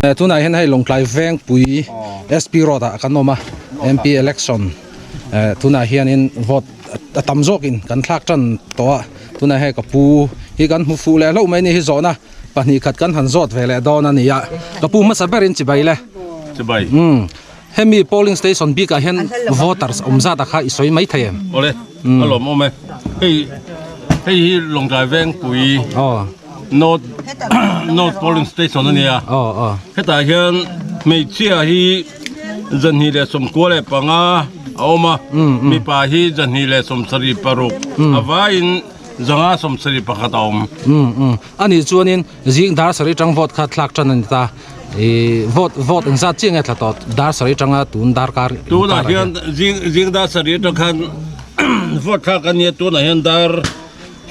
Tunah hian hei Lawngtlai Vengpui SP Road ah kan awm a, MP election tunah hianin vote a tam zawkin kan thlak tan tawh a, tunah hei ka pu hi kan hmu fuh leh hlauh mai a ni hi zawhna pahnih khat kan han zawt ve leh dawn a ni a, ka pu hmasa berin chibai le. Chibai. Hemi polling station bikah hian voters awm zat a kha i sawi mai thei em? Awle, a lawm awm e. Hei hei hi Lawngtlai Vengpui North North polling station a nia. Hetah hian hmeichhia hi 295 a awm a, mipa hi 276 a vaiin 571 a awm. Anih chuanin Zing dar sarih tang vote kha thlak tan a ni ta. Ih vote vote engzat chiah nge thla tawh dar sarih tanga tun darkar Tunah hian zing zing dar sarih atang khan vote thlak a nia tunah hian dar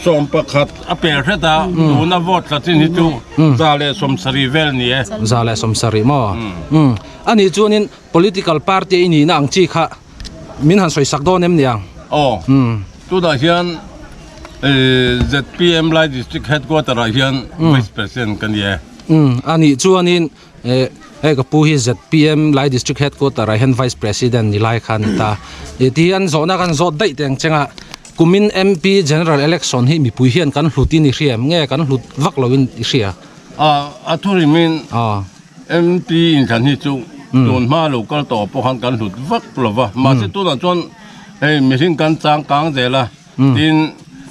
11 a pel hret a tuna vote thla chin hi chu 170 vel ni e. 170 maw? Umm anih chuanin political party a i nihna ang chi kha Min han sawi sak dawn em niang? Aw, tunah hian ZPM Lai District Headquarter ah hian Vice President ka ni e. Umm, a nih chuanin hei ka pu hi ZPM Lai District Headquarter ah hian Vice President ni lai kha a ni ta. Ti hian zawhna kan zawt daih teh ang cheng a, kumin MP General Election hi mipui hian kan hlut in i hria em? Nge kan hlut vak lo in i hria? A thurimin MP inthlan hi chu tun hma lo kal tawh pawh khan kan hlut vak lo va, mahse tunah chuan hei mihring kan changkang zel a, tin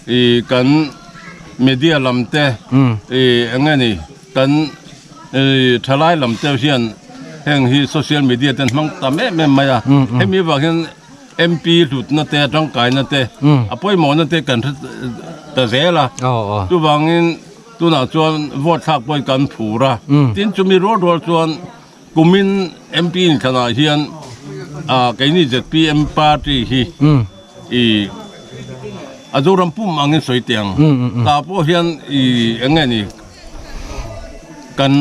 ih kan media lam te ih eng nge ni kan ih thalai lam te hian heng hi social media te an hmang tam em em mai a, hemi avang hian MP hlutna te tangkaina te a pawimawhna te kan hre ta zel a, chuvangin. Tunah chuan vote thlak pawhin kan phur a, tin chumi rual rual chuan kumin MP inthlanah hian keini zpm party hi i a Zoram pum angin sawi teh ang. Tah pawh hian i eng nge ni kan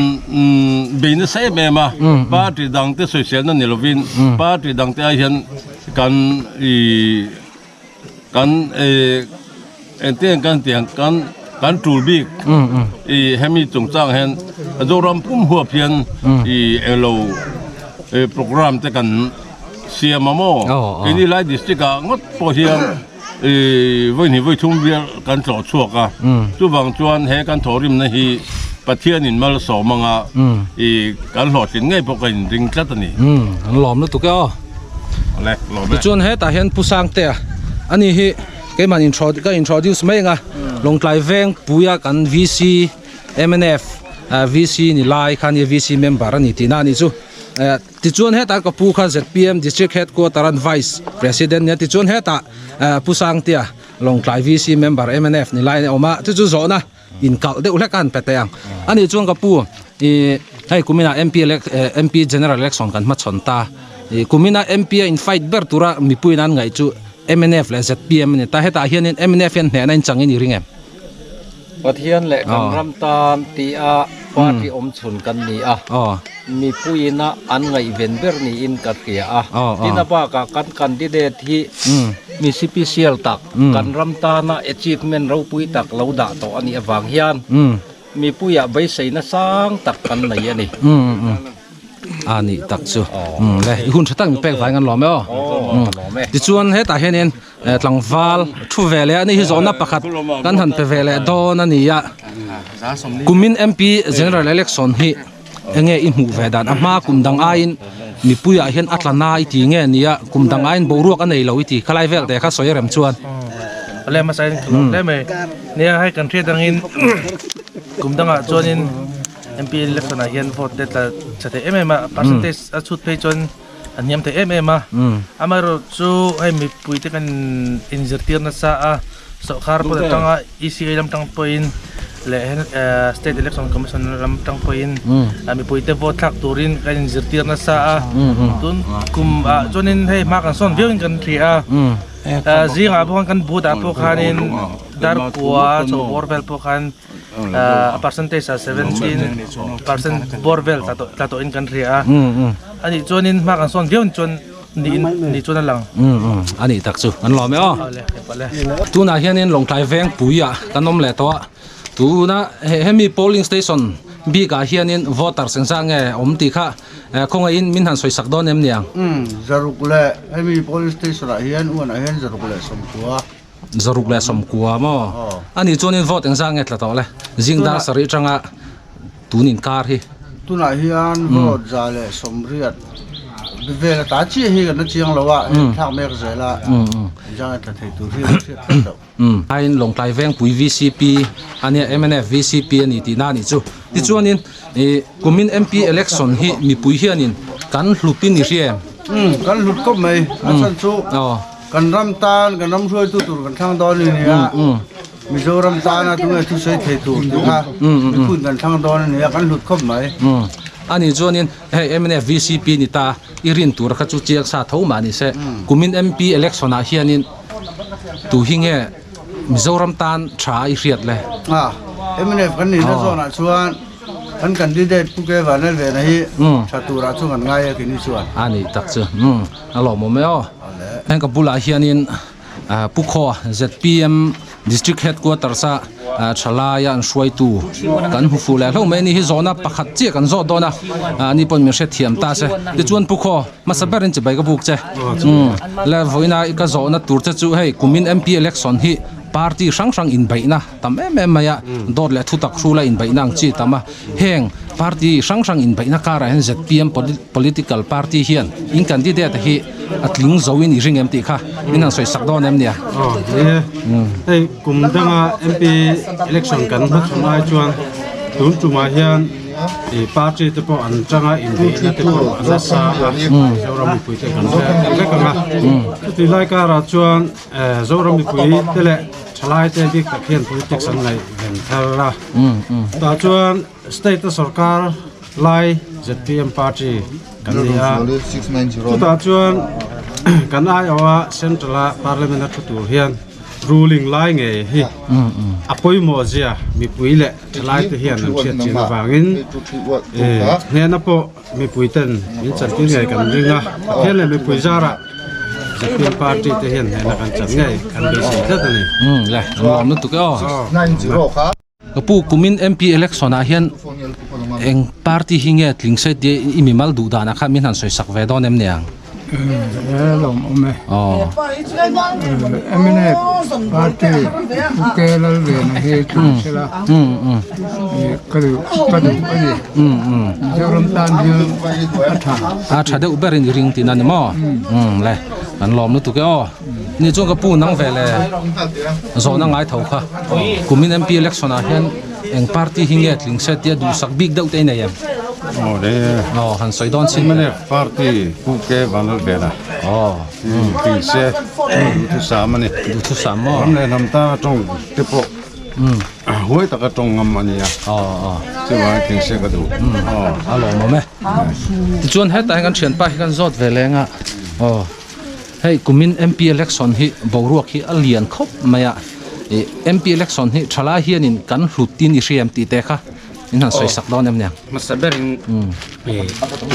bei nasa em em a, party dangte sawiselna ni lovin party dangte ai hian kan i Kan engtiang kan tih ang kan kan tul bik i hemi chungchang hian Zoram pum huap hian i englo program te kan siam a maw keini lai district ah ngawt pawh hian i vawihnih vawithum bial kan tlawh chhuak a chuvang chuan he kan thawhrimna hi Pathianin malsawm anga i kan hlawhtlin ngei pawh ka inring tlat a ni. An lawm lutuk e aw. Tichuan hetah hian Pu Sangtea ani hi keimah intro ka introduce mai anga Lawngtlai veng puia kan VC mnf VC ni lai kha ania VC member a ni tihna a nih chu tichuan hetah ka pu kha zpm district headquarter an vice president nia tichuan hetah Pu Sangtea Lawngtlai VC member mnf ni lai a awm a chu chu zawhna inkalh deuh hlek a han pe teh ang a nih chuan ka pu ih hei kuminah MP elec MP general election kan hmachhawn ta ih kumina MP a in fight ber tura mipuiin an ngaih chu mnf leh zpm a ni ta hetah hianin mnf hian hnehna in changin i ring em? Pathian leh kan ram tan tia party awm chhun kan ni a mipuiina an ngaihven ber niin ka hria a tin a bakah kan candidate hi mi sipisial tak Kan ram tana achievement ropui tak lo dah tawh a nih avang hian mipuiah beiseina sang tak kan nei a ni. A nih tak chu. Le, i hun tha tak min pek vangin kan lawm e aw. Tichuan hetah hianin tlangval thu ve leh a ni hi zawhna pakhat kan han pe ve leh dawn a ni a. Kumin MP General Election hi Enge i hmuh ve dan a hma kum dang aiin mipuiah hian a tla na i ti nge nia kum dang aiin boruak a nei lo i ti khalai vel te kha sawi rem chuan. Awle hmasa in ka lawm hle mai nia hei kan hriat angin kum dangah chuanin MP election ah hian vote te tla tha thei em em a percentage a chhut phei chuan a hniam thei em em a amaherawh chu hei mipui te kan inzirtir nasa a sawrkar pawh atanga ECA lam tang pawhin leh state election commission lam tang pawhin mipui te vote thlak turin kan inzirtir nasa a tun kum ah chuanin hei hma kan sawn viau in kan hria a zingah pawh khan kan booth ah pawh khanin dar kua chaw bawr vel pawh khan a percentage ah 17% bawr vel tla tawh in kan hria a anih chuanin hma kan sawn viau chuan niin ni chuan a lang. A nih tak chu an lawm e aw. Tunah hianin Lawngtlai Vengpui ah kan awm leh tawh a tuna hemi polling station. bikah hianin voters engzah nge awm tih kha khawngaihin min han sawisak dawn em niang? Umm zaruk leh hemi police station ah hian uan ah hian zaruk leh sawmkua. Zaruk leh sawmkua maw? Anih chuanin vote engzah nge tla tawh le? Zing dar sarih atanga tun inkar hi. Tunah hian vote 180 vel ata chiah hi kan la chiang lo a, hei thlak mek zel a, engzah nge tla thei tur hi kan hriat tlat loh. Umm aiin Lawngtlai Vengpui VCP a nia mnf VCP a ni tihna a nih chu. Tichuanin ih kumin MP election hi mipui hianin kan hlutin i hria em? Umm kan hlut khawp mai a chhan chu kan ram tan kan ram hruaitu tur kan thlang dawn a ni a, Mizoram tana tunge thusawi thei tur tih kha mipui kan thlang dawn a ni a kan hlut khawp mai. Umm a nih chuanin hei mnf VCP ni ta i rin tur kha chu chiang sa tho mah ni se kumin MP election ah hianin Tu hi nge Mizoram tan tha i hriat le? A, mnf kan nihna zawnah chuan kan candidate Pu K Vanlalvena hi tha turah chu kan ngai a kini chuan. A nih tak chu, umm a lawmawm e aw. Heng ka bulah hianin Pu Khaw zpm District Headquarters a thalaia an hruaitu kan hmu fuh leh hlauh mai a ni hi zawhna pakhat chiah kan zawh dawn a, ani pawn min hrethiam ta se. Tichuan Pu Khaw hmasa berin chibai ka buk che. Umm le vawiina ka zawhna tur che chu hei kumin MP election hi party hrang hrang inbeihna tam em em mai a, dawt leh thutak hrula inbeihna ang chi tam a, heng party hrang hrang inbeihna karah hian zpm political party hian in candidate hi a tling zo in i ring em tih kha min han sawi sak dawn em nia? Aw ni e, hei kum danga MP election kan hmachhawn ai chuan tun tumah hian i party te pawh an tanga inbeihna te pawh a nasa a, Zoram mipui te kan hre vek ang a, chutih lai karah chuan Zoram mipui te leh thalai te bik tak hian politics an ngaihven thar a, tah chuan state a sorkar lai zpm party kan ni a, chutah chuan kan aiawha central a parliament a thu tur hian ruling lai ngei hi a pawimawh zia mipui leh thalai te hian an hriat chin avangin hnena pawh mipui ten min chantir ngei kan ring a, Pathian leh mipui zarah zpm party te hian hnena kan chan ngei kan beisei tlat a ni. Le, nuam lutuk e aw. Ka pu kumin MP election ah hian eng party hi nge tling se tia i mimal duh danah khan min han sawi sak ve dawn em niang? Lawm awm e. Mnf party Pu K Lalvena hi tling sela ka duh ka duh a ni. Mizoram tan hian a tha. A tha deuh berin i ring tihna ni maw? Le kan lawm lutuk e aw. Ni chuan ka pu nang ve le zawhna ngai tho kha kumin MP election ah hian eng party hi nge tling se tia duhsak bik deuh te i nei em? Aw le. Aw han sawi dawn chin. Mnf party Pu K Vanlalvela. Aw. Tling se duhthusam a ni. Duhthusam maw? Ram leh hnam tana tawng te pawh huai taka tawng ngam a nia. Aw aw. Chuvangin tling se ka duh. Aw a lawmawm e. Tichuan hetah hian kan thianpa hi kan zawt ve leng a. Aw. Hei kumin MP election hi boruak hi a lian khawp mai a, ih MP election hi thalai hianin kan hlut in i hria em tih te kha in han sawi sak dawn em nia. Hmasa berin ih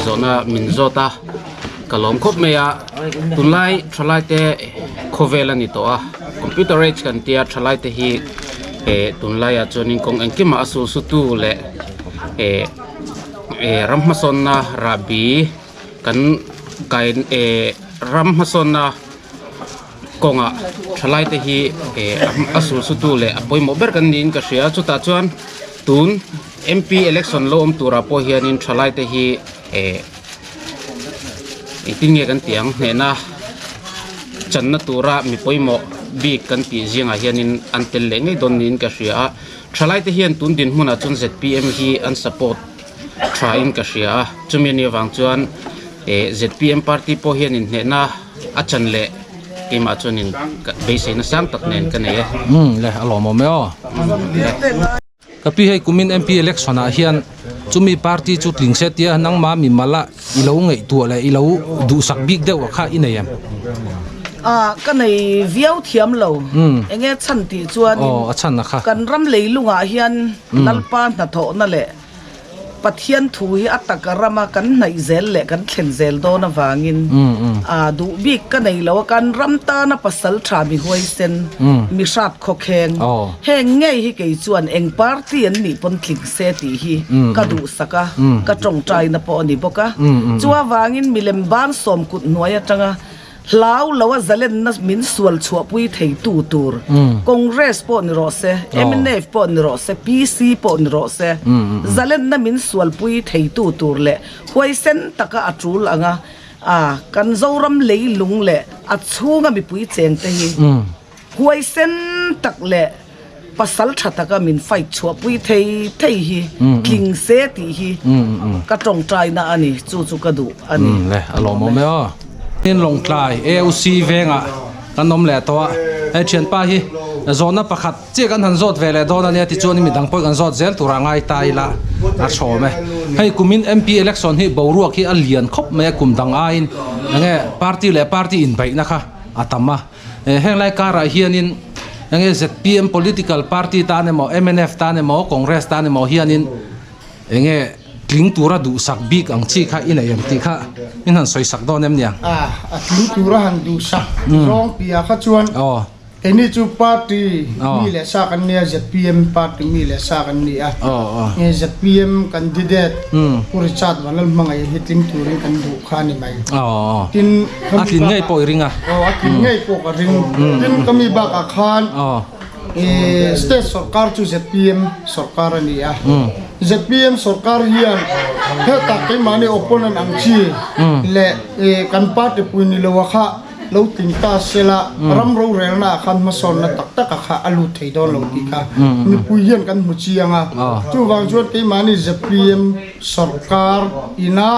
zawhna min zawt a, ka lawm khawp mai a, tunlai thalai te khawvel a ni tawh a, computer age kan tia thalai te hi eh tunlaiah chuanin kawng engkimah a sulsutu leh eh eh ram hmasawnna rahbi Kan kai eh ram hmasawnna kawngah thalaite hi eh a sulsutu leh a pawimawh ber kan niin ka hria chutah chuan tun M_P election lo awm turah pawh hianin thalaite hi eh engtin nge kan tih ang hnehna channa tura mi pawimawh bik kan tih zingah hianin an tel leh ngei dawn niin ka hria a thalaite hian tun dinhmunah chuan Z_P_M hi an support. tha in ka hria a chumi anih avang chuan eh zpm party pawh hian inhnehna a chan leh keimah chuanin beiseina sang tak nen ka nei e. Umm le a lawmawm e aw. Ka pi hei kumin MP election ah hian chumi party chu tling se tia nangma mimal a i lo ngaihtuah leh i lo duhsak bik deuh a kha i nei em? Ah ka nei viau thiam lo enge chhan tih chuanin Aw a chhan a kha. kan ram leilungah hian Lalpa hnathawhna leh. Pathian thu hi a taka rama kan hnaih zel leh kan thlen zel dawn avangin aa duh bik ka nei lo a, kan ram tana pasal tha mi huaisen, mi hrat khawkheng, heng ngei hi kei chuan eng party an nih pawn tling se tih hi ka duhsak a, ka tawngtaina pawh a ni bawk a. Chu avangin milem ban sawm kut hnuai atanga Hlau lo a zalenna min sual chhuahpui theitu tur Congress pawh ni rawh se, mnf pawh ni rawh se, PC pawh ni rawh se, zalenna min sualpui theitu tur leh huaisen taka a tul anga a kan Zoram leilung leh a chhunga mipui chengte hi Huaisen tak leh pasal tha taka min fight chhuahpui thei thei hi tling se tih hi ka tawngtaina a ni, chu chu ka duh a ni. Le, a lawmawm e aw. Tin Lawngtlai AOC vengah kan awm leh tawh a, hei thianpa hi zawhna pakhat chiah kan han zawt ve leh dawn a nia tichuan midang pawh kan zawt zel tura ngai ta ila a chhawm e. Hei kumin MP election hi boruak hi a lian khawp mai a kum dang aiin enge party leh party inbeihna kha a tam a. Heng lai karah hianin enge zpm political party tan emaw mnf tan emaw congress tan emaw hianin enge tling tura duhsak bik ang chi kha i nei em tih kha in han sawi sak dawn em nia? A tling tura han duhsak zawng piah kha chuan keini chu party mi leh sa kan nia zpm party mi leh sa kan ni a zpm candidate Pu Richard Vanlalhmangaih hi tling turin kan duh kha a ni mai. Tin A tlin ngei pawh i ring a. Aw a tlin ngei pawh ka ring. Tin ka mi bakah khan state sorkar chu zpm sorkar a ni a. Zpm sorkar hian hetah keimahni opponent ang chi leh kan party pui ni lo a kha lo tling ta sela ram rorelna ah khan hmasawnna tak tak a kha a lut thei dawn lo tih kha mipui hian kan hmu chiang a. Chuvang chuan keimahni zpm sorkar ina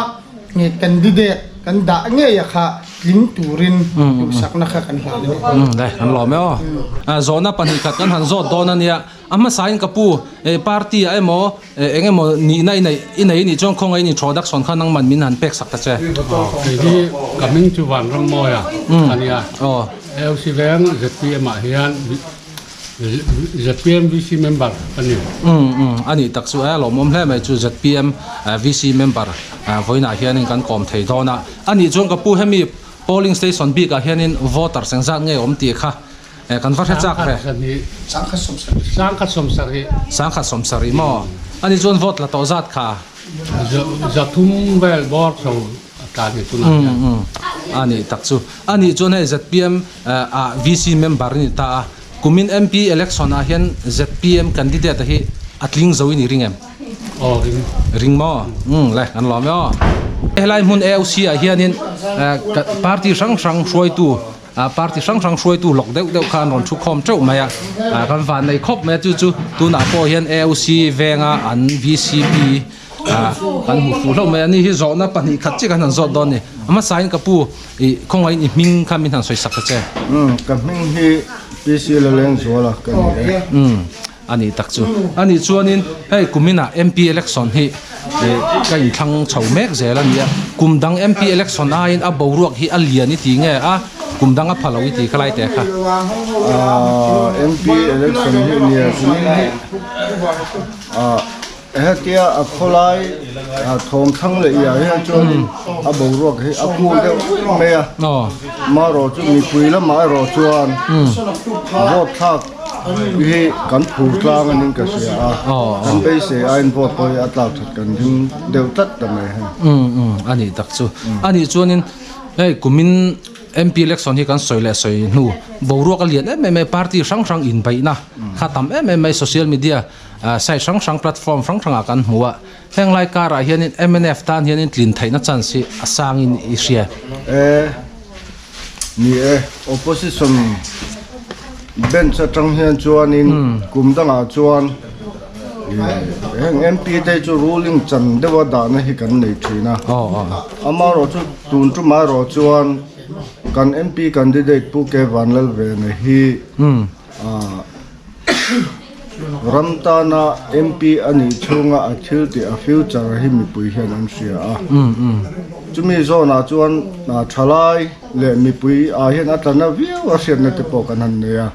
Nge candidate kan dah ngei a kha tling turin duhsakna kha kan hlan a ni. Umm le, kan lawm e aw. Zawhna pahnih khat kan han zawt dawn a nia. A hmasain ka pu, party ah emaw eng emaw nihna i neih i nei nih chuan khawngaih in introduction kha nangman min han pek sak ta che. Aw, kei hi ka hming chu Vanrammawia a nia. AOC veng zpm ah hian Zpm VC member ka ni. Umm umm a nih tak chu e lawmawm hle mai chu zpm VC member vawiinah hianin kan kawm thei dawn a, a nih chuan ka pu hemi polling station bikah hianin voter seng zat nge awm tih kha kan va hre chak ve. Sangkhat sawmsarih. Sangkhat sawmsarih maw? A nih chuan vote la tawh zat kha? Zathum vel bawr chho a tlan ni tunah hian. Umm umm a nih tak chu. A nih chuan hei zpm ah VC member a ni ta a, kumin MP election ah hian zpm candidate a hi a tling zo in i ring em? Aw ring. Ring maw? Umm le kan lawm e aw. Helai hmun AOC ah hianin party hrang hrang hruaitu party hrang hrang hruaitu lawk deuh deuh kha an rawn thu khawm teuh mai a, kan van nei khawp mai a chu chu tunah pawh hian AOC venga an VCP kan hmu fuh hlauh mai a, ni hi zawhna 2 khat chiah kan han zawt dawn a ni. A hmasain ka pu Ih, khawngaih i hming kha min han sawi sak ta che. Umm, ka hming hi PC Lalengzuala ka ni e. Umm, a nih tak chu. A nih chuanin hei kuminah MP election hi ka inthlang chho mek zel a ni a. Kum dang MP election aiin a boruak hi a lian i ti nge a, kum dang a pha lo i ti kha lai teh kha. Aaa, MP election hi nia kumin hi ah. Hetia a khawlai thawm thlang leh iah hian chuanin a boruak hi a kul deuh ruih mai a, marawh chu mipui lamah erawh chuan vote thlak hi kan phur tlang anin ka hria a, kan beisei aiin vote pawh hi a tlak that kan ring deuh tlat ta mai hei. A nih tak chu. A nih chuanin hei kumin MP election hi kan sawi leh sawi hnu boruak a lian em em mai, party hrang hrang inbeihna kha tam em em mai social media Site hrang hrang platform hrang hrangah kan hmu a, heng lai karah hianin mnf tan hianin tlin theihna chance hi a sangin i hria. E, ni e, opposition bench atang hian chuanin kum dangah chuan heng MP te chu ruling chan deuha dahna hi kan nei thin a, amaherawhchu tun tumah erawh chuan kan MP candidate Pu K Vanlalvena hi Ram tana MP a nih chhunga a thil tih a future hi mipui hian an hria a. Chumi zawnah chuan thalai leh mipui ah hian a tlana viau a hriatna te pawh kan han nei a.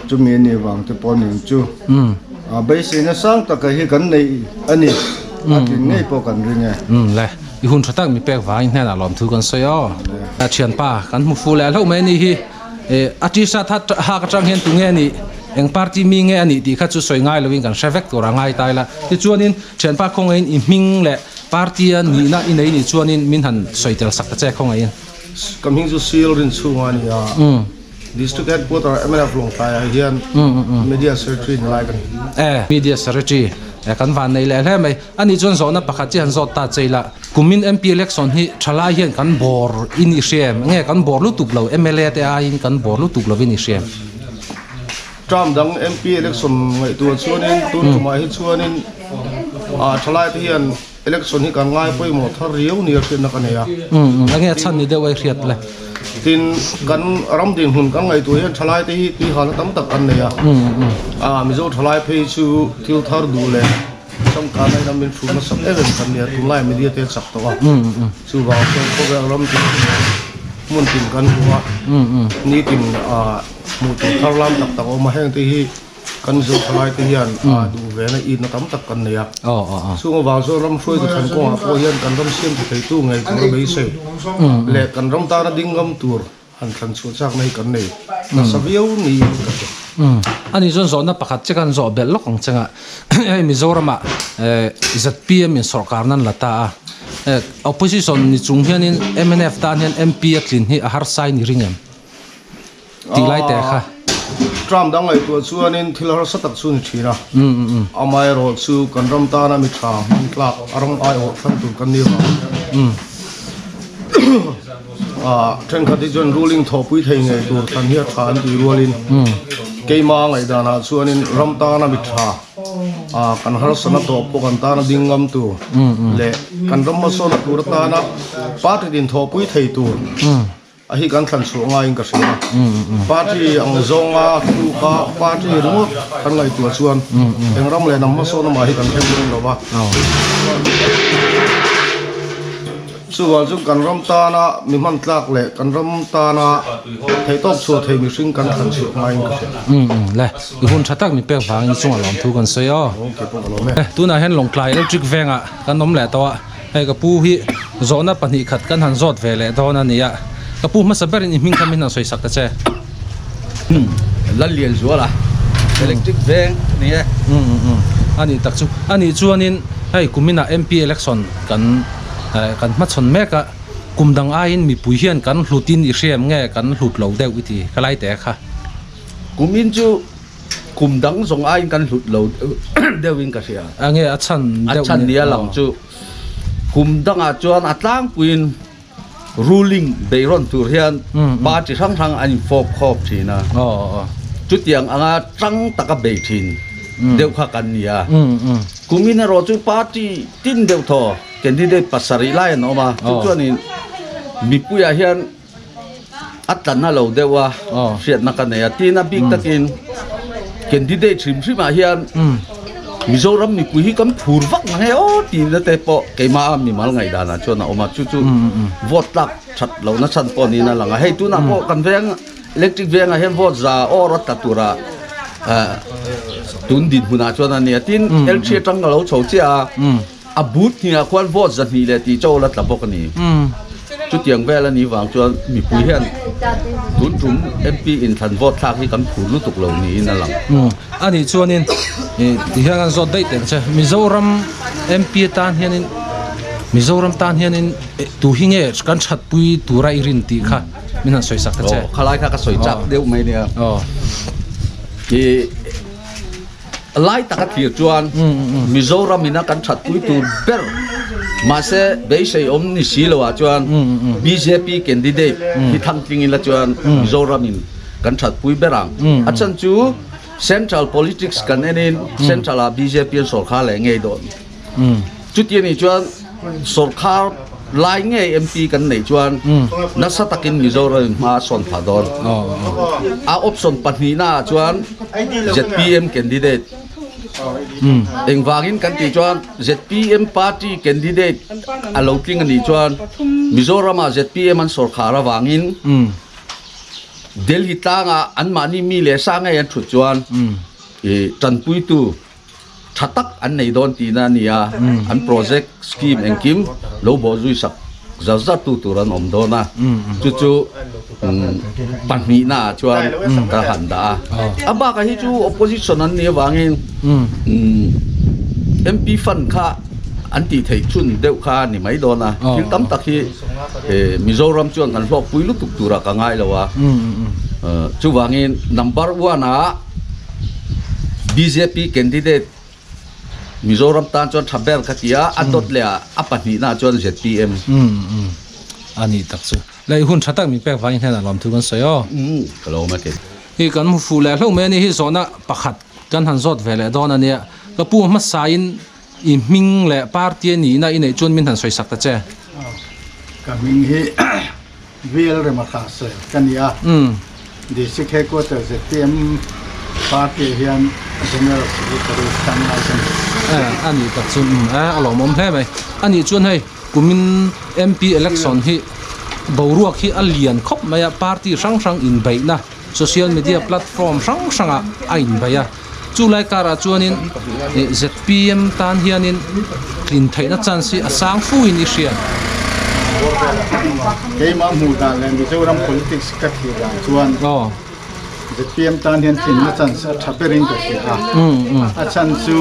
Chumi a nih vang te pawh a nih ang chu. Beiseina sang taka hi kan nei a ni, a tlin ngei pawh kan ring e. Umm le, i hun tha tak mi pek vangin hnenah lawmthu kan sawi aw. Thianpa, kan hmu fu leh hlauh mai a nih hi. A t-shirt hak atang hian tunge a nih, eng party mi nge a nih tih kha chu sawi ngai lovin kan hre vek tur a ngai ta ila. Tichuanin thianpa khawngaihin i hming leh party a nihna i nei nih chuanin min han sawi tel sak ta che khawngaihin. Ka hming chu Seal Rinchhunga a ni a, District Headquarter mnf Lawngtlaiah hian Media Secretary ni lai ka ni. Media Secretary kan van nei leh hle mai. Ani chuan zawhna pakhat chi han zawt ta che ila, kumin MP election hi thalai hian kan bawr in i hria em? Nge kan bawr lutuk lo, mla te aiin kan bawr lutuk lovin i hria em? Term dang MP election ngaihtuah chuanin tun tumah hi chuanin thalai te hian election hi kan ngai pawimawh thar riau nia hriatna ka nei a. Enge a chhan ni deuh a i hriat le? Tin, kan ram dinhmun kan ngaihtuah hian thalai te hi tuihalna tam tak an nei a. Mizo thalai phei chu thil thar duh leh Changkana in a min hrut nasa em em kan nia, tunlai media te a chak tawh a, chuvang chuan khawvel ram tin hmun tin kan hmu a, nitin hmuh tur thar lam tak tak a awm a, heng te hi kan Mizo thalai te hian duh ve na itna tam tak kan nei a, chung avang chuan ram hruaitu thlan kawngah pawh hian kan ram siam ti theitu ngei tur a beisei leh kan ram tana ding ngam tur Han thlan chhuah chakna hi kan nei nasa viau niin ka hria. Umm ani chuan zawhna pakhat che khan zawh belh lawk ang che nga hei Mizoramah zpm in sawrkar nan la ta a opposition ni chung hianin mnf tan hian MP a tlin hi a harsa in i ring em tih lai teh kha. Term dang ngaihtuah chuanin thil harsa tak chu ni thin a, amaherawhchu kan ram tana mi tha hman tlak a ram aiawh thlang tur kan ni vang hian Thenkhat hi chuan ruling thawhpui thei ngei tur thlan hi a tha an tih rualin keima ngaihdanah chuanin ram tana mi tha kan harsatna tawh pawh kan tana ding ngam tur leh kan ram hmasawnna tur atana party din thawhpui thei tur a hi kan thlan chhuah ngaiin ka hria a. Party ang zawnga thluka party ringawt kan ngaihtuah chuan eng ram leh hnam hmasawnna mah hi kan thleng dawn lo va. Chuvang chu kan ram tana mi hman tlak leh kan ram tana theihtawp chhuah thei mihring kan thlan chhuah ngaiin ka hria. Umm le, i hun tha tak mi pek vangin chungah lawmthu kan sawi aw. Tunah hian Lawngtlai Electric Vengah kan awm leh tawh a, hei ka pu hi zawhna pahnih khat kan han zawt ve leh dawn a ni a, ka pu hmasa berin i hming kha min han sawi sak ta che. Lallianzuala, Electric Veng a ni e. Umm a nih tak chu, a nih chuanin hei kuminah MP election kan Kan hmachhawn mek a, kum dang aiin mipui hian kan hlutin i hriam nge kan hlut lo deuh i ti ka lai teh kha. Kum in chu kum dang zawng aiin kan hlut lo deuhin ka hria. A nge a chhan deuh A chhan nia lang chu kum dangah chuan a tlangpuiin ruling beihrawn tur hian party hrang hrang an infawp khawp thin a. Chutiang anga tang taka bei thin deuh kha kan ni a. Kum in erawh chu party tin deuh thaw candidate pasarih lai an awm a, chu chuanin mipuiah hian a tlanna lo deuh a hriatna ka nei a, tin a bik takin candidate hrim hrimah hian Mizoram mipui hi kan phur vak na nge aw tihna te pawh keimah a mimal ngaihdanah chuan a awm a, chu chu vote tlak that lohna chhan pawh niin a lang a, hei tunah pawh kan veng Electric vengah hian vote za awr a tla tura tun dinhmunah chuan a ni a, tin L3 atang ka lo chho chiah a, a booth hnihah khuan vote za hnih leh tih chawl a tla bawk a ni. Chutiang vel a nih vang chuan mipui hian tun tum MP inthlan vote thlak hi kan phur lutuk lo niin a lang. A nih chuanin ti hian an zawt daih teh ang che, Mizoram MP atan hianin Mizoram tan hianin tu hi nge kan thatpui tura i rin tih kha. Min han sawi sak ta che. Aw, khalai kha ka sawi chak deuh mai nia. Aw. I lai taka thlir chuan Mizoram ina kan that pui tur ber mahse beisei awm ni si lo ah chuan bjp candidate hi thang tling ila chuan Mizoram in kan that pui ber ang. A chhan chu central politics kan en in central ah bjp an sawrkhar leh ngei dawn. Chuti anih chuan sawrkhar lai ngei MP kan neih chuan nasa takin Mizoram in hma a sawn phah dawn. A option pahnihna ah chuan zpm candidate engvangin kan tih chuan zpm party candidate a lo tling anih chuan Mizoram ah zpm an sawrkhar avangin Delhi tlangah anmahni mi leh sa ngei an thut chuan i tanpuitu. tha tak an nei dawn tihna a ni a, an project scheme engkim lo bawhzui sak zar zar tu tur an awm dawn a, chu chu pahnihna ah chuan ka han dah a. A bakah hi chu opposition an nih avangin MP fund kha an tih theih chhun deuh kha a ni mai dawn a, thil tam tak hi Mizoram chuan kan hlawkpui lutuk turah ka ngai lo a, chuvangin number one ah bjp candidate Mizoram tan chuan tha ber ka ti a, a dawt leh ah a pahnihna ah chuan zpm. A nih tak chu. Lei hun tha tak min pek vangin hian a lawm thu kan sawi aw. Ka lo awm a ti. Hi kan hmu fuh leh hlauh mai a ni hi zawhna pakhat kan han zawt ve leh dawn a nia. Ka pu hmasain i hming leh party a nihna i neih chuan min han sawi sak ta che. Ka hming hi VL Remakhase ka ni a, District Headquarter zpm party ah hian General Secretary tang lai ka ni. A nih tak chu a lawmawm hle mai. A nih chuan hei kumin MP election hi boruak hi a lian khawp mai a, party hrang hrang inbeihna social media platform hrang hrangah a inbeih a. Chu lai karah chuanin zpm tan hianin tlin theihna chance hi a sang fu in i hria. Keimah hmuh dan leh Mizoram politics ka thlir dan chuan zpm tan hian tlinna chance a tha berin ka hria a. A chhan chu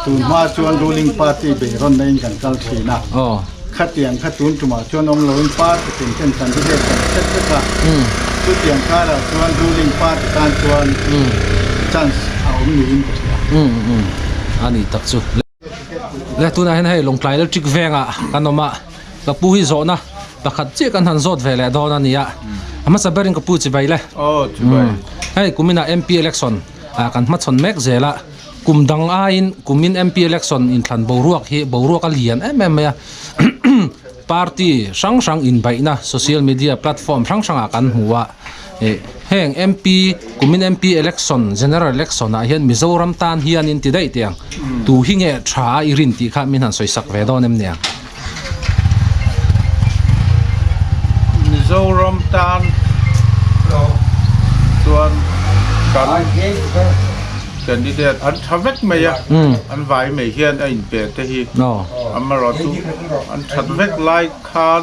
tun hma chuan ruling party beirawnna in kan kal thin a. Khatiang kha tun tumah chuan awm loin party tin ten candidate kan hret vek a, chutiang karah chuan ruling party tan chuan chance a awm niin ka hria. A nih tak chu. Le tunah hian hei Lawngtlai Electric Vengah kan awm a, ka pu hi zawhna pakhat chiah kan han zawt ve leh dawn a ni a, a hmasa berin ka pu chibai le. Aw chibai. Hei kuminah MP election kan hmachhawn mek zel a. Kum dang aiin kumin MP election inthlan boruak hi boruak a lian em em mai a, party hrang hrang inbeihna social media platform hrang hrangah kan hmu a, heng MP kumin MP election general election ah hian Mizoram tan hianin ti daih teh ang tu hi nge tha a i rin tih kha min han sawi sak ve dawn em nia. Mizoram tan chuan kan candidate an tha vek mai a, an vai mai hian a inpe te hi amaherawhchu an that vek lai khan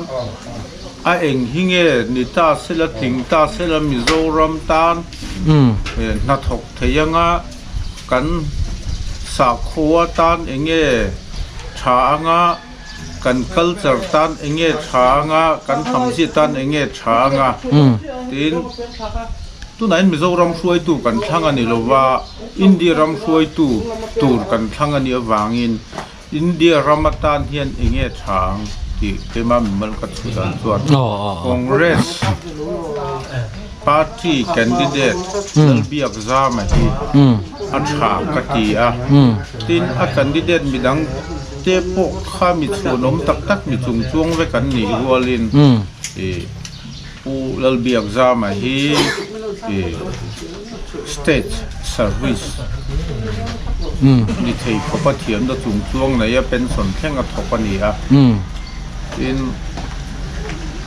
a eng hi nge ni ta sela tling ta sela Mizoram tan hnathawk thei anga kan sakhua tan eng nge tha anga kan culture tan eng nge tha anga kan hamzia tan eng nge tha anga tin tunah hian Mizoram hruaitu kan thlang a ni lova India ram hruaitu tur kan thlang a nih avangin India ram atan hian eng nge tha ang tih keimah mimal ka chhut dan chuan Congress Party candidate Lalbiakzama hi a tha ka ti a, tin a candidate midang te pawh kha mi chhuanawm tak tak mi chungchuang vek an nih rualin ih Pu Lalbiakzama hi ih state service ni thei khawpa thiamna chungchuang nei a pension thleng a thawk a ni a, tin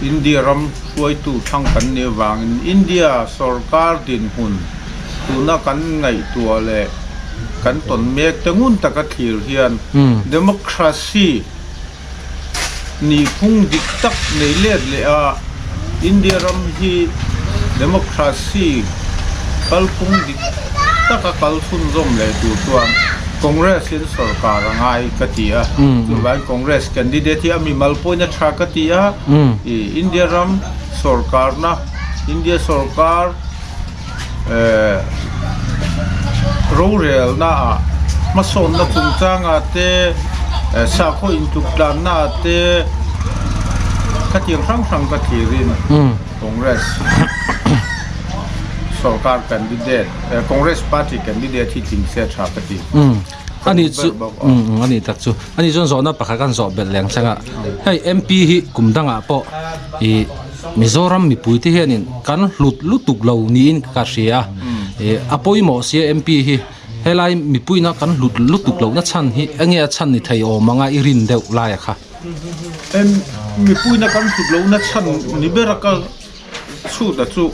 India ram hruaitu thlang kan nih avangin India sorkar dinhmun tuna kan ngaihtuah leh kan tawn mek te ngun taka thlir hian democracy nihphung dik tak nei let leh a, India ram hi democracy kalphung dik taka kal chhunzawm leh tur chuan Congress in sorkar a ngai ka ti a, chuvangin Congress candidate hi a mimal pawhin a tha ka ti a, ih India ram sorkarna India sorkar eh rorelna ah hmasawnna chungchangah te eh sakhaw intluk tlanna ah te khatiang hrang hrang ka thlirin Congress sorkar candidate eh Congress party candidate hi tling se tha ka ti. Ani chu ani tak chu ani chuan zawhna pakhat kan zawh belh leng changa hei MP hi kum dangah pawh ih Mizoram mipui te hianin kan hlut lutuk lo niin ka hria a, a pawimawh sia MP hi helai mipuina kan hlut lutuk lohna chhan hi enge a chhan ni thei awm anga i rin deuh laia kha. Mipuina kan hlut lohna chhan ni bera ka chhuta chu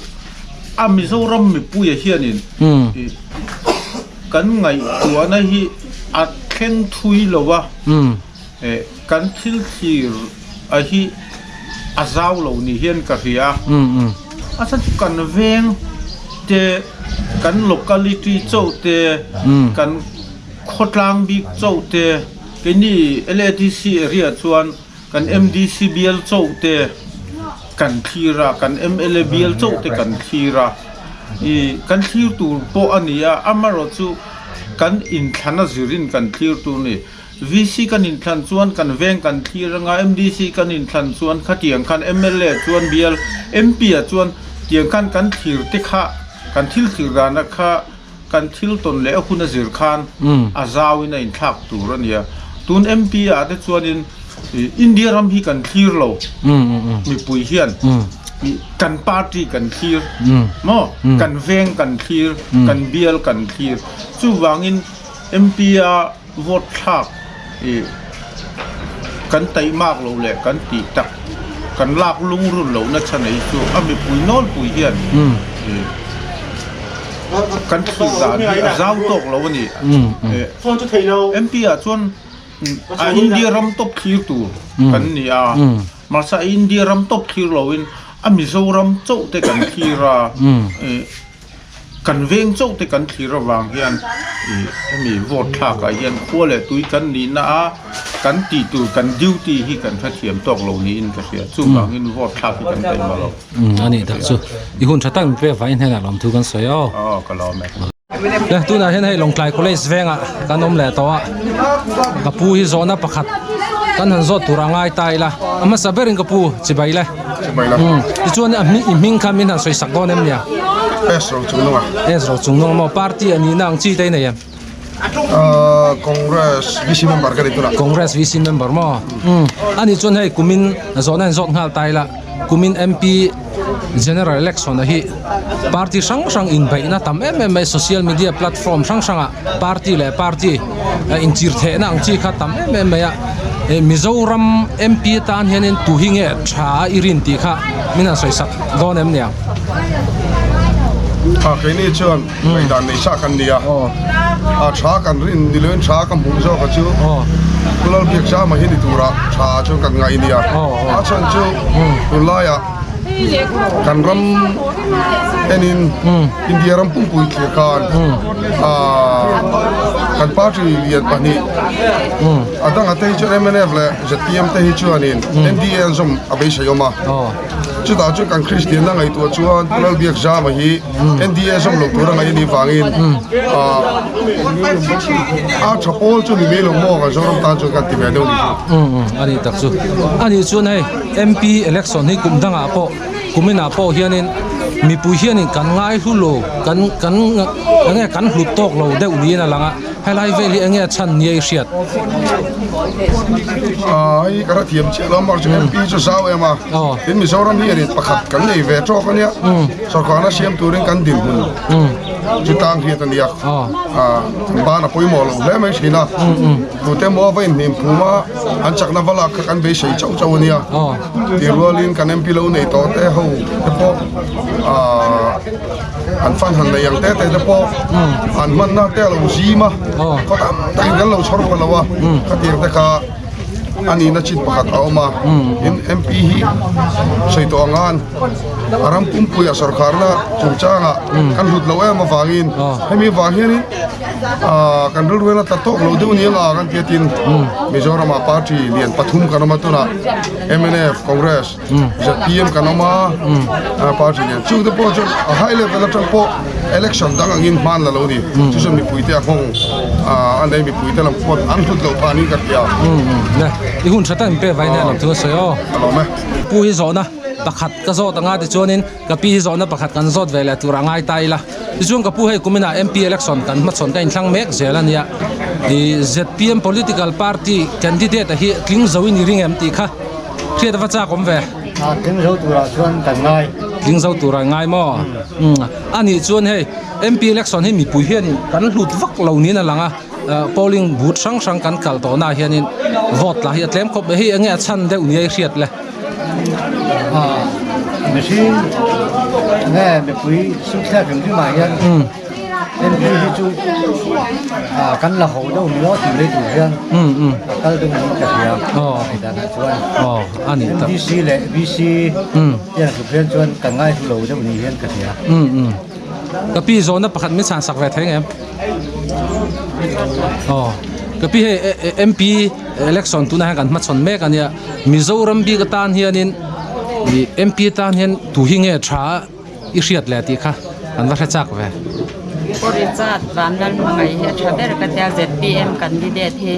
a Mizoram mipuia hianin kan ngaihtuahna hi. A thleng thui lo a, kan thil thlir a hi a zau lo ni hian ka hria a, a chhan chu kan veng te, kan locality chauh te, kan khawtlang bik chauh te, keini LADC area chuan kan MDC bial chauh te kan thlir a, kan mla bial chauh te kan thlir a, ih kan thlir tur pawh a ni a, amaherawhchu kan inthlana zirin kan thlir tur a ni. VC kan inthlan chuan kan veng kan thlir anga, MDC kan inthlan chuan khatiang khan mla chuan bial, MP ah chuan tiang khan kan thlir te kha kan thil thlir dana kha kan thil tawn leh a hun a zir khan a zauin a inthlak tur a nia. Tun MP ah te chuanin India ram hi kan thlir lo mipui hian kan party kan thlir maw kan veng kan thlir kan bial kan thlir chuvangin MP a vote thlak kan taihmak lo leh kan tih tak kan lak lungrun lohna chhan ei chu a mipui nawlpui hian kan thlir dan hi a zau tawk lo a ni. MP ah chuan a India ram tawp thlir tur kan ni a, mahse a India ram tawp thlir loin a Mizoram chauh te kan thlir a. Kan veng chauh te kan thlir avang hian ih hemi vote thlak ah hian khua leh tui kan nihna a kan tih tur kan duty hi kan hrethiam tawk lo niin ka hria chuvangin vote thlak hi kan taima lo. Umm a nih tak chu i hun tha tak min pek vangin hnenah lawmthu kan sawi aw. Aw ka lawm e. Le tunah hian hei Lawngtlai College vengah kan awm leh tawh a ka pu hi zawhna pakhat kan han zawt tur a ngai ta ila a hmasa berin ka pu chibai le. Umm tichuan a hming i hming kha min han sawi sak dawn em nia? S ro chung nung a. S ro chung nung a maw party a nihna ang chi te i nei em? Ahh Congress VC member ka ni tunah. Congress VC member maw? Umm ani chuan hei kumin zawhna in zawt nghal ta ila kumin MP General Election a hi party hrang hrang inbeihna tam em em mai social media platform hrang hrangah party leh party inchir thehna ang chi kha tam em em mai a eh Mizoram MP atan hianin tu hi nge tha a i rin tih kha min han sawi sak dawn em nia. A keini chuan ngaihdan nei sa kan ni a a tha kan rin ni loin tha ka hmuh zawk a chu Pu Lalbiakzama hi ni tura tha chuan kan ngaih nia a chhan chu tunlaiah kan ram enin India ram pumpui thlir khan kan party lian pahnih a danga te hi chuan mnf leh zpm te hi chuanin NDA an zawm a beisei awm a chutah chuan kan Kristianna ngaihtuah chuan Pu Lalbiakzama hi NDA zawm loh tur a ngaih a nih vangin a tha pawl chu ni mai lo maw kan Zoram tan chuan kan ti ve deuh ni chu. A nih tak chu a nih chuan hei MP election hi kum dangah pawh kuminah pawh hianin mipui hianin kan ngai hlu lo kan kan enge kan hlut tawk lo deuh niin a lang a helai vel hi enge a chhan nia i hriat. Hei ka hrethiam chiah lo mar chu MP chu zau em a tin Mizoram hianin pakhat kan nei ve tawk a nia sorkarna siam turin kan dinhmun chu tang hriat a nia kan ban a pawimawh lo hle mai thin a tute maw va inhnim phum a an chakna va lak kha kan beisei chauh chauh a nia tih rualin kan MP lo nei tawh te ho te pawh an fan han nei ang te te te pawh an hmanna te a lo zim a khaw tam takin kan lo chhawr pha lo a khatiang te kha a nihna chin pakhat a awm a tin MP hi sawi tawh ang an a ram pumpuia sorkarna chungchangah kan hlut loh em avangin hemi vang hianin Aaa kan rilru hian a tla tawk lo deuh nia nga kan tia tin Mizoramah party lian pathum kan awm a tunah mnf Congress zpm kan awm a party lian chung te pawh chuan a high level atang pawh election dang angin hman la lo ni chu chuan mipui te a nghawng a nei mipui te lam pawh an hlut loh phah niin ka hria. I hun tha tak min pek vangin hian lam thu a sawi aw. Ka lawm e. Pu hi zawhna pakhat ka zawt anga tichuanin Ka pi hi zawhna pakhat kan zawt ve leh tur a ngai ta ila. Tichuan ka pu hei kuminah MP election kan hmachhawn ka inthlang mek zel a nia. Ih zpm political party candidate a hi tling zo in i ring em tih kha hriat a va chak awm ve. A tling zo turah chuan kan ngai. Tling zo turah ngai maw? Umm a nih chuan hei MP election hi mipui hianin kan hlut vak lo niin a lang a, polling booth hrang hrang kan kal tawhnaah hianin vote lah hi a tlem khawp mai. Hei enge a chhan deuh nia i hriat le? Mihring nge mipui sum thlak hrim hrim ah hian MP hi chu Kan la ho deuh ni lo tih mai tur hian a kal deuh niin ka hria ngaihdanah chuan. MDC leh VC te an hlut hian chuan kan ngaihlu lo deuh ni hian ka hria. Ka pi zawhna pakhat min chhan sak ve thei ngem? Aw ka pi hei MP election tunah hian kan hmachhawn mek a nia Mizoram bik atan hianin ih MP atan hian tu hi nge tha i hriat leh tih kha kan va hre chak ve. Pu Richard Vanlalhmangaih hi a tha ber ka tia ZPM candidate hi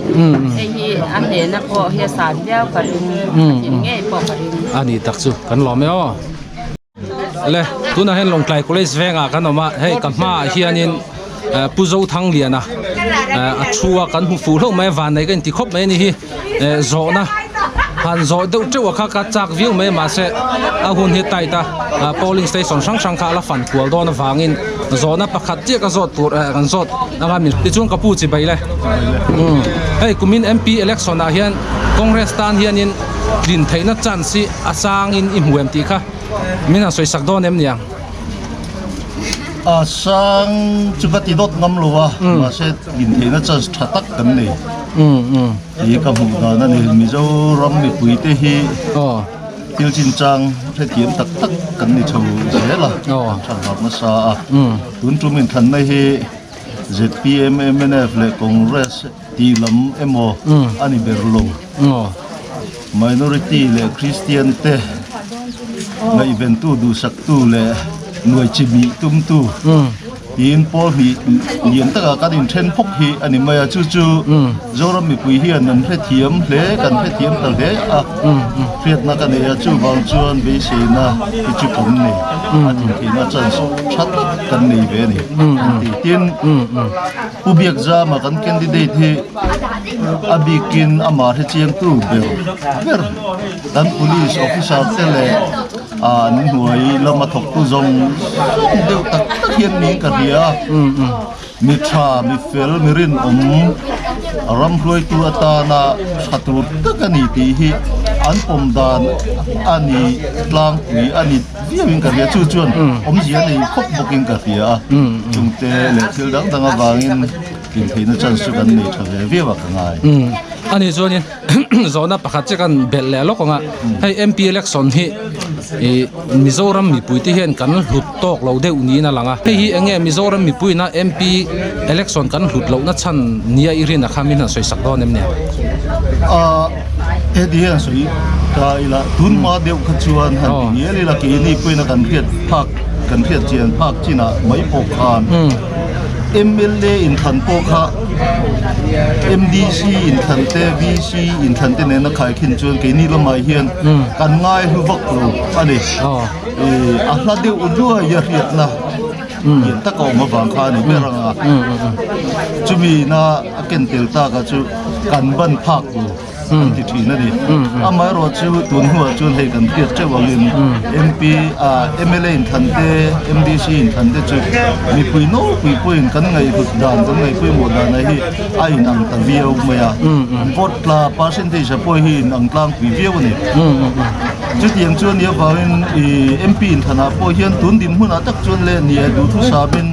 hei hi a hnehna pawh hi a san viau ka ring a tling ngei pawh ka ring. A ni tak chu kan lawm e aw. Le tunah hian Lawngtlai College vengah kan awm a hei ka hmaah hianin eh Pu Zothangliana eh a thu a kan hmu fuh hlauh mai a vannei ka inti khawp mai a ni hi eh zawhna han zawh deuh teuh a kha ka chak viau mai a mahse a hun hi a tight a ah polling station hrang hrang kha a la fan kual dawn avangin zawhna pakhat chiah ka zawt tur eh kan zawt anga min tichuan ka pu chi bai le umm hei kumin M P election ah hian Congress tan hianin tlin theihna chance hi a sangin i hmu em tih kha min han sawi sak dawn em niang? A sang chu ka ti dawt ngam lo a, mahse intheihna chance tha tak kan nei tih ka hmuh dan a ni. Mizoram mipuite hi thil chinchang hrethiam tak tak kan ni chho zel a, kan tha hlauh nasa a. Tun tum inthanna hi zpm, mnf leh Congress Tih lam emaw a ni ber lo. Minority leh Kristian te ngaihventu, duhsaktu leh nuai chi mih tumtu tiin pawl hnih lian takah kan inthen phawk hi a ni mai a. Chu chu Zoram mipui hian an hrethiam hle, kan hrethiam ta hle a, hriatna ka nei a. Chuvang chuan beiseina hi chu kan nei a, thinthihna chance tha tak kan nei ve a ni an ti. Tin. Pu Biakzama kan candidate hi a bikin amah hrechiangtu ber ber kan police officer te leh an hnuai lama thawktu zawng zawng deuh tak tak hian niin ka hria a, mi tha mi fel mi rinawm ram hruaitu atana tha tur tak a ni tih hi an pawm dan a ni tlangpui a ni. Viauin ka hria, chu chuan awmzia nei khawp bawkin ka hria a, chungte leh thil dang dang avangin intheihna chance chu kan nei tha ve viau a ka ngai. A nih chuanin zawhna pakhat che kan belh leh lawk ang a, hei MP election hi ih Mizoram mipuite hian kan hlut tawk lo deuh niin a lang a, hei hi eng nge Mizoram mipuiina MP election kan hlut lohna chhan nia i rin a kha min han sawi sak dawn em ni? Heti hian sawi ta ila tun hma deuh kha chuan han ti ngial ila keini pawhin a kan hriat phak kan hriat chian phak chinah mai pawh khan mla inthlan pawh kha mdc inthlan te vc inthlan te nena khaikhin chuan keini lamah hian kan ngai hlu vak lo a ni. A hla deuh luai a hriatna lian tak a awm avang kha a ni ber ang a, chumi na a ken tel tak a chu kan ban phak lo an ti thin a ni. Amaherawh chu tun hnuah chuan hei kan hriat teuh angin MP ah mla inthlan te MDC inthlan te chu mipui nawlpui pawhin kan ngaihhlut dan kan ngaihpawimawh dan a hi a inang ta viau mai a, vote tla percentage a pawh hi inang tlangpui viau a ni. Chutiang chuan nia vangin ih MP inthlanah pawh hian tun dinhmunah tak chuan leh nia duhthusamin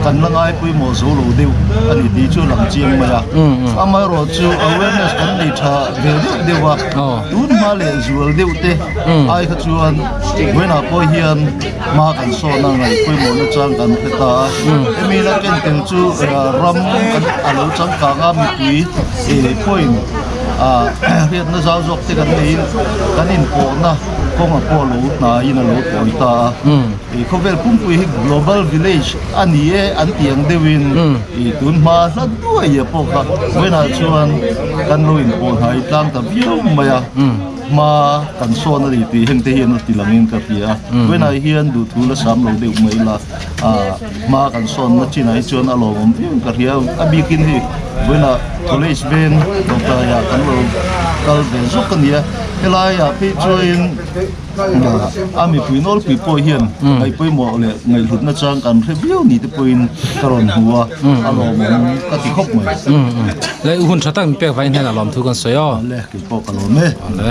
kan la ngai pawimawh zo lo deuh a ni tih chu a lang chiang mai a. Amaherawh chu awareness kan nei tha ve deuh deuh a, tun hma leh zual deuh te ai kha chuan vawiinah pawh hian hma kan sawn a ngaih pawimawhna chang kan hre ta a. Hemi la ken tel chu ram kan a lo changkang a mipui ih pawhin Hriatna zau zawk te kan neiin kan inpawhna kawnga pawh lo hnaiin a lo tawi ta a. Ih khawvel pumpui hi global village a ni e an tih ang deuhin ih tun hma hla duai ah pawh kha vawiinah chuan kan lo inpawh hnai tlang ta viau mai a. Hma kan sawn a ni tih heng te hian a ti langin ka hria a. Vawiinah hian duhthu la sam lo deuh mai la ah hma kan sawnna chinah hi chuan a lawmawm viau in ka hria a bikin hei vawiinah college veng tawngtaiah kan lo kal ve zawk a ni a helaiah phei chuanin a mipui nawlpui pawh hian ngaih pawimawh leh ngaihhlutna chang kan hre viau ni te pawhin ka rawn hmu a a lawmawm ka ti khawp mai. Le hun tha tak min pek vaiin hian a lawm thu kan sawi aw. Le keipawh ka lawm e. Le.